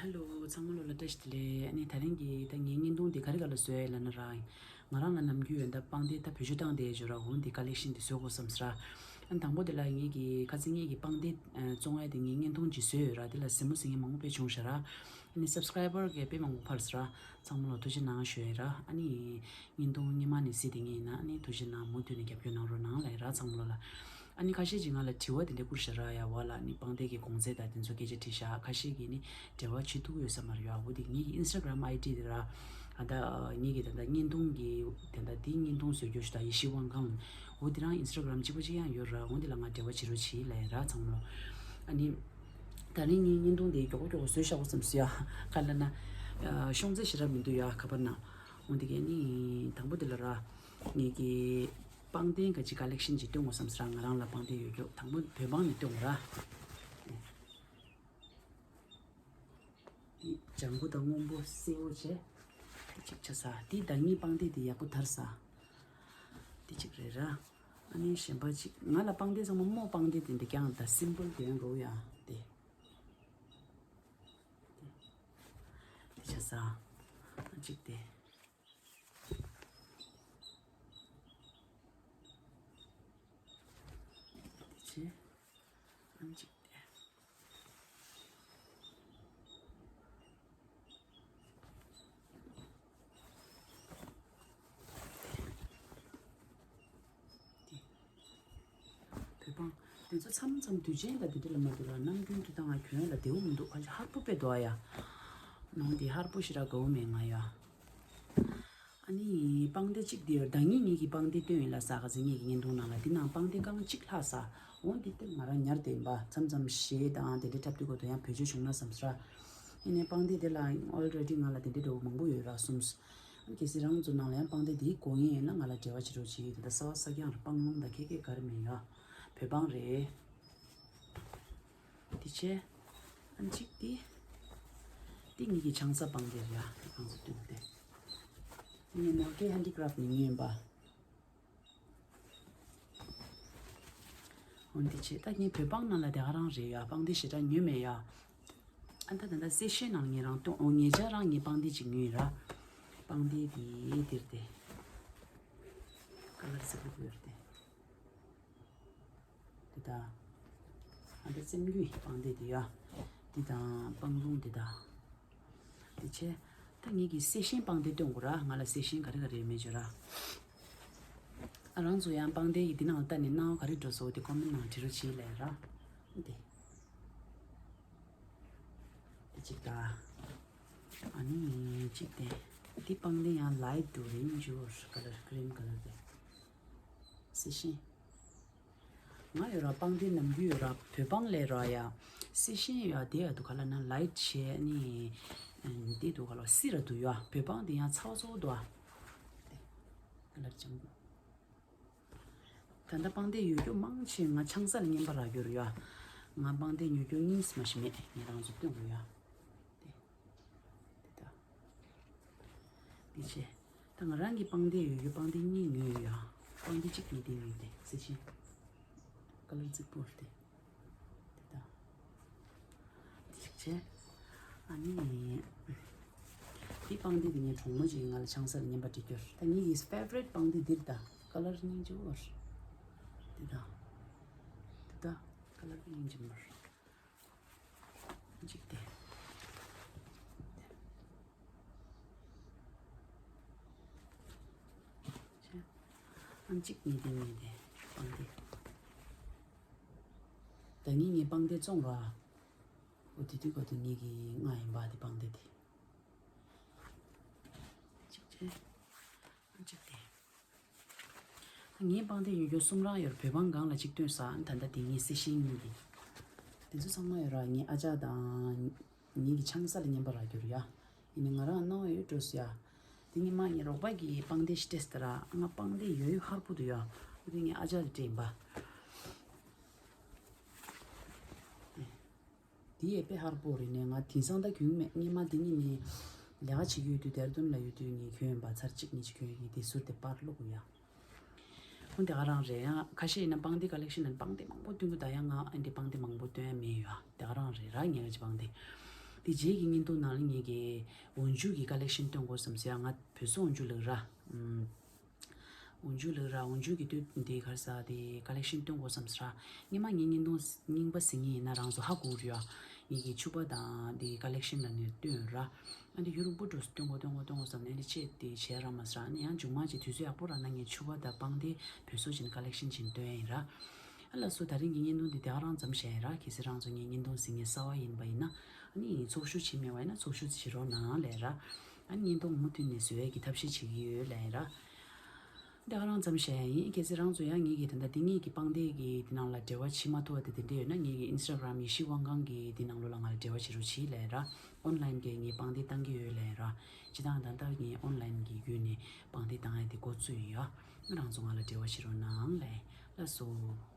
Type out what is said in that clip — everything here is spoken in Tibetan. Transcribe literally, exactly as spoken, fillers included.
ཧེ་ལོ། ཚང་མ་ལོ་ལ་བཀྲ་ཤིས་བདེ་ལེགས། ཨ་ནི་དེ་རིང་གི་ད་ངའི་བརྙན་ཐུང་འདི་ག་རེ་ག་ལ་བཟོས་ལབ་ན་ར། ང་རང་ལ་ནམ་རྒྱུན་ཡོད་ད་པང་གདན་ད་བེད་སྤྱོད་བཏང་བསྡད་ཡོད་ར། འོ་འདི་ཀ་ལེག་ཤན་འདི་བཟོ་དགོས་བསམ་སོང་ར། ཨ་ནི་དང་པོ་དེ་ལ་ངེད་ཀྱི་ཁ་སང་ངེད་ཀྱི་པང་གདན་བཙོང་ཡ་དེ་ངའི་བརྙན་ཐུང་ཅིག་བཟོས་ཡོད་ར། དེ་ལ་གཟིགས་མོ་གཟིགས་མཁན་མང་པོ་དཔེ་བྱུང་ཤག་ར། ཨ་ནི་སབ་སི་ཀ་རའི་བར་གྱི་དཔེ་མང་པོ་འཕར་སོང་ར། ཚང་མ་ལོ་ཐུགས་རྗེ་གནང་ཞུ་ཡ་ར། ཨ་ནི་བརྙན་ཐུང་སྔོན་མ་ནས་གཟིགས་བསྡད་མཁན་ཡིན་ན་ཨ་ནི་ཐུགས་རྗེ་གནང་། མུ་མཐུད་ནས་རྒྱབ་སྐྱོར་གནང་རོགས་གནང་ལབ་ཡ་ར་ཚང་མ་ལོ་ལ། ཨ་ནི་ཁ་ཤས་ཀྱིས་ང་ལ་དྲི་བ་དེ་འདྲ་བསྐུར་ཤག་ར། ཡ་བ་ལ་ཨ་ནི་པང་གདན་གྱི་གོང་ཚད་དང་དེ་ཚོ་སྐད་ཆ་དྲིས་ཤག་ཁ་ཤས་ཀྱིས་ནི་འབྲེལ་བ་བྱེད་ཐུབ་ཀྱི་ཡོད་ས་མ་རེད་ཡ། འོ་དེ་ངེད་ཀྱི་ཨིན་སི་ཊ་གྷ་རམ་ཨའི་ཌི་དེ་ར། ཨ་ད་ངེད་ཀྱི་ད་ལྟ་བརྙན་ཐུང་གི་དེ་འདྲ་དེའི་བརྙན་ཐུང་བཟོ་རྒྱུ་ཞིག་དང་ཡེ་ཤེས་དབང་ཁང་། འོ་དེ་རང་ཨིན་སི་ཊ་གྷ་རམ་གཅིག་པ་གཅིག་རྐྱང་ཡོད་ར། འོ་དེ་ལ་ང་འབྲེལ་བ་བྱེད་རོགས་བྱེད་ལབ་ཡ་ར་ཚང་མ་ལོ། ཨ་ནི་ད་རིང་ངའི་བརྙན་ཐུང་དེ་མགྱོགས་པོ་མགྱོགས་པོ་བཟོས་བཞག་དགོས་བསམ་སོང་ཡ། ག་ལབ་ན་ཤོང་ཚད་ཞེ་དྲག་མི་འདུག་ཡ་ཁ་པར་ནང་། འོ་དེ་གས་ནི་དང་པོ་དེ་ལ་ར། ངེད་ཀྱི་པང་གདན་ག་ཅིག་ཀ་ལེག་ཤན་ཅིག་སྟོན་དགོས་བསམ་སོང་ར། ང་རང་ལ་པང་གདན་ཡོད་རྒྱུ་དང་པོ་བོད་པང་ནས་སྟོན་དགོས་ར། འདི་ལྗང་གུ་དང་སྔོན་པོ་སེར་པོ་བྱས། འདི་གཅིག་ཆགས་ས། འདི་ཟླ་ཉིན་པང་གདན་འདི་ཡག་པོ་དར་ས། འདི་གཅིག་རེད་ར། ཨ་ནི་གཞན་པ་གཅིག་ང་ལ་པང་གདན་ཚང་མ་སྨོ། པང་གདན་དེ་འདི་རྐྱང་ད་སིམ་པལ་དེ་ཡང་འགྲོ་ཡ་དེ། འདི་ཆགས་ས། ཨ་གཅིག་དེ། དེ་ཕྱེ། ཨང་གཅིག་དེ། བོད་པང་དེ་ཚོ་མཚམས་མཚམས་དུས་ཆེན་དང་དེ་འདྲ་ལ་མ་འདུག་ར། ནམ་རྒྱུན་དུ་ད་ང་གྱོན་ཡ་ལ་བདེ་བོ་མི་འདུག་ཁ་ཅིག་ཧར་པོ་དཔེ་འདུག་ཨ་ཡ། ནང་དེ་ཧར་པོ་ཞེ་དྲག་དགའ་བོ་མེད་ང་ཡ། ཨ་ནི་པང་གདན་གཅིག་དེ་ཡོད། ཟླ་ཉིན་ངེད་ཀྱིས་པང་གདན་སྟོན་ཡིན་ལ་ས་ག་ཟེ་ངེད་ཀྱི་བརྙན་ཐུང་ནང་ལ་དེ་ནང་པང་གདན་རྐང་གཅིག་ལྷག་ས། འོ་འདི་ལྟར་ང་རང་ཉར་བསྡད་ཡིན་པ། མཚམས་མཚམས་གཞས་དང་དེ་འདྲ་འཁྲབ་དུས་སྐབས་དུ་ཡང་བེད་སྤྱོད་བྱུང་ན་བསམ་སོང་ར། ཡིན་ནའི་པང་གདན་དེ་ལ་ཨོལ་རེ་ཌི་ང་ལ་དེ་འདྲའི་འདྲ་བོ་མང་པོ་ཡོད་ར་གསུངས། ཨ་ནི་གལ་སྲིད་རང་ཚོ་ནང་ལ་ཡང་པང་གདན་དེའི་དགོས་ངེས་ཡོད་ན་ང་ལ་འབྲེལ་བ་བྱེད་རོགས་བྱེད། དེ་ལྟར་གསར་པ་གསར་རྐྱང་ར། པང་ལུང་དང་ཁྱད་ཁྱད་ག་རེ་མེད་ཡ། བོད་པང་རེད། དེ་བྱས། ཨ་ནི་གཅིག་དེ། དེ་ངེད་ཀྱི་ཆང་ས་པང་གདན་རེད་ཡ། དེ་གང་ཚོ་བཏུས་ཏེ། ངས་ནོར་ཁའི་ཧན་ཌི་ཀ་རབ་ནས་ཉོས་ཡིན་པ། འོན་ཏེ་ཆེ་ད་ངའི་བོད་པང་ནང་ལ་དེ་ག་རང་རེད་ཡ། པང་གདན་ཞེ་དྲག་ཉོས་མེད་ཡ། ཨ་ད་ད་ད་སེ་ཤན་ནང་ངེད་རང་སྟོན། འོ་ངེད་ཅག་རང་ངའི་པང་གདན་ཅིག་ཉོས་ཡིན་ར། པང་གདན་དེ་འདིར་དེ། ཀ་ལར་གཟིགས་པོ་ཡོད་དེ། དེ་ད། ཨ་ད་སེམས་རྒྱུད་པང་གདན་དེ་ཡ། དེ་དང་པང་ལུང་དེ་ད། དེ་བྱས། ད་ངེད་ཀྱིས་སེ་ཤན་པང་གདན་སྟོན་དགོས་ར། ང་ལ་སེ་ཤན་ག་རེ་ག་རེ་ཡོད་མེད་བརྗོད་ར། ཨ་རང་ཚོ་ཡང་པང་གདན་གྱི་འདི་ནང་ལ་ལྟ་ནས་སྣང་བ་ག་རེ་འགྲོ་སོང་དེ་ཀོ་མེན་ནང་བྲིས་རོགས་བྱེད་ལབ་ར། འདི། འདི་གཅིག་ད། ཨ་ནི་གཅིག་དེ། འདི་པང་གདན་ཡང་ལའིཊ་འདུག་རིང་འཇུར་ཀ་ལར་ཀི་རིམ་ཀ་ལར་དེ། སེ་ཤན། ང་ཡོད་ར་པང་གདན་ནམ་རྒྱུན་ཡོད་ར། བོད་པང་ལས་ར་ཡ། སེ་ཤན་ཡ་དེ་ཡ་དུ་ག་ལ་ན་ལའིཊ་བྱས་ནི། འདི་དུ་ག་ལ་སི་ར་དུ་ཡ། བོད་པང་དེ་ཡང་ཚ་བ་ཚ་བོ་དུ་ཨ། དེ་ག་ལ་ཅང་གོ། ད་ལྟ་པང་གདན་ཡོད་རྒྱུ་མང་ཆེ་ང་ཆང་ས་ལ་རྔན་པ་རག་རྒྱུ་རེད་ཡ། ང་པང་གདན་ཉོ་རྒྱུ་གཉིས་མ་ཞིག་མེད། ངས་རང་ཚོ་སྟོན་དགོས་ཡ། དེ་དེ་ད། འདི་བྱས། ད་ང་རང་གི་པང་གདན་ཡོད་རྒྱུ་པང་གདན་གཉིས་ཉོས་ཡོད་ཡ། པང་གདན་གཅིག་ཉོས་དེ་ཉོས་དེ་སེ་ཤན། ཀ་ལར་རྫིག་པོ་རེད་དེ། དེ་ད། འདི་གཅིག་བྱས། ཨ་ནི། འདི་པང་གདན་དེ་ངའི་གྲོགས་མོ་ཅིག་གིས་ང་ལ་ཆང་ས་ལ་རྔན་པ་སྤྲད་རྒྱུ་རེད། ད་ངེད་ཀྱི་ཕེ་ཝ་རིཊ་པང་གདན་འདི་རེད་ད། ཀ་ལར་སྙིང་རྗེ་པོ་རེད། དེ་ད། དེ་ད། ཀ་ལར་སྙིང་རྗེ་མོ་རེད། གཅིག་དེ། ཨང་གཅིག་ཉིས་དེ་ཉིས་དེ་པང་གདན། ད་ངས་ངའི་པང་གདན་བཙོང་ར། འོ་དེ་དུས་ག་དུས་ངེད་ཀྱི་ང་ཡིན་པ་དེ་པང་གདན་དེ། གཅིག་བྱས། ཨང་གཅིག་དེ། ངའི་པང་གདན་ཡོད་རྒྱུ་གསུམ་རང་ཡོད་ར། བོད་པང་སྒང་ལ་གཅིག་སྟོན་ས། ཨ་ད་ལྟ་དེ་ངའི་སེ་ཤན་གཉིས་དེ། དེ་ཚོ་ཚང་མ་ཡོད་ར། ངའི་ཨ་ཅག་དང་། ངེད་ཀྱི་ཆང་ས་ལ་རྔན་པ་རག་རྒྱུ་རེད་ཡ། ཡིན་ནའི་ང་རང་སྣང་བ་ཡོད་འགྲོ་སོང་ཡ། དེ་ཉིན་མ་ངའི་རོགས་པ་གིས་པང་གདན་ཞིག་སྤྲད་སོང་ར། ང་པང་གདན་ཡོད་ཡོད་ཧར་པོ་འདུག་ཡ། དེ་ངའི་ཨ་ཅག་གིས་སྤྲད་ཡིན་པ། དེ་ཡས་དཔེ་ཧར་པོ་རེད་ནས་ང་དེང་སང་ད་གྱོན་མེད། སྔོན་མ་དེ་ཉིན་ནས་ལས་ཀ་བྱེད་ཀྱི་ཡོད་དུས་ཌེ་ར་ཌུན་ལ་ཡོད་དུས་ངས་གྱོན་ཡིན་པ། ཚར་གཅིག་གཉིས་ཅིག་གྱོན་ཡིན། དེ་ཟུར་དེ་པར་བླུགས་ཡ། འོ་དེ་ག་རང་རེད། ཡང་ཁ་ཤས་ཡིན་ན་པང་གདན་ཀ་ལེག་ཤན་ནང་པང་གདན་མང་པོ་སྟོན་གི། ད་ཡང་ང་ཨ་འདི་པང་གདན་མང་པོ་སྟོན་ཡ་མེད་ཡ། དེ་ག་རང་རེད་ར། ངས་ཀྱི་པང་གདན། དེ་རྗེས་ཀྱི་བརྙན་ཐུང་ནང་ལ་ངེད་ཀྱིས་འོག་འཇུག་གི་ཀ་ལེག་ཤན་སྟོན་དགོས་བསམ་སོང་ཡ། ང་བོད་སོག་འོག་འཇུག་ལབ་ར། ཨམ། འོག་འཇུག་ལབ་ར། འོག་འཇུག་གི་སྟོད་འདི་ག་རེ་ཟ་དེ་ཀ་ལེག་ཤན་སྟོན་དགོས་བསམ་སོང་ར། སྔོན་མ་ངའི་བརྙན་ཐུང་རྙིང་པ་གཟིགས་མཁན་ཡིན་ན་རང་ཚོ་ཧ་གོ་གི་རེད་ཡ། ངེད་ཀྱིས་ཕྱུ་པ་དང་དེ་ཀ་ལེག་ཤན་ལབ་ནས་སྟོན་ཡོད་ར། ཨ་འདི་ཡུ་རུ་པུ་འགྲོ་སྟོན་དགོས་སྟོན་དགོས་སྟོན་དགོས་བསམ་ནས་ཨ་འདི་ཆེད་དེ་བྱས་ར་མ་ཟ། ཨ་ནི་ཡང་མཇུག་མ་ཅིག་དུས་ཚོད་ཡག་པོ་རག་ན་ངས་ཕྱུ་པ་དང་སྤང་ཐང་བོད་སོག་བྱས་ནས་ཀ་ལེག་ཤན་བྱས་ནས་སྟོན་ཡ་ཡིན་ར། ཨ་ལགས་སོ། ད་རིང་གི་བརྙན་ཐུང་འདི་དེ་ག་རང་ཙམ་བྱས་ཡིན་ར། གལ་སྲིད་རང་ཚོ་ངའི་བརྙན་ཐུང་གཟིགས་མཁན་གསར་པ་ཡིན་པ་ཡིན་ན། ཨ་ནི་ཚོགས་ཞུགས་བྱས་མེད་པ་ཡིན་ན་ཚོགས་ཞུགས་བྱེད་རོགས་གནང་ལབ་ཡ་ར། ཨ་ནི་བརྙན་ཐུང་མུ་མཐུད་ནས་བཟོ་ཡས་ཀྱི་ཐབས་ཤེས་བྱེད་ཀྱི་ཡོད་ལབ་ཡ་ར། དེ་ག་རང་ཙམ་བཤད་ཡ་ཡིན། གལ་སྲིད་རང་ཚོ་ཡང་ངེད་ཀྱི་ད་ལྟ་འདི་ངེད་ཀྱི་སྤང་ཐང་གི་འདི་ནང་ལ་འབྲེལ་བ་བྱེད་མ་ཐུབ་པ་དེ་དེ་འདྲས་ཡོད་ན་ངེད་ཀྱི་ཨིན་སི་ཊ་གྷ་རམ་ཡེ་ཤེས་དབང་ཁང་གི་འདི་ནང་ལོགས་ལ་ང་ལ་འབྲེལ་བ་བྱེད་རོགས་གྱིས་ལབ་ཡ་ར། ཨོན་ལན་གྱི་ངས་སྤང་ཐང་བཏང་གི་ཡོད་ལབ་ཡ་ར། སྤྱིར་བཏང་ད་ལྟ་ངས་ཨོན་ལན་གྱི་བརྒྱུད་ནས་སྤང་ཐང་བཏང་ཡ་དེ་འགོ་བཙུགས་ཡོད་ཡ། རང་ཚོ་ང་ལ་འབྲེལ་བ་བྱེད་རོགས་གནང་ལབ་ཡ། ལགས་སོ།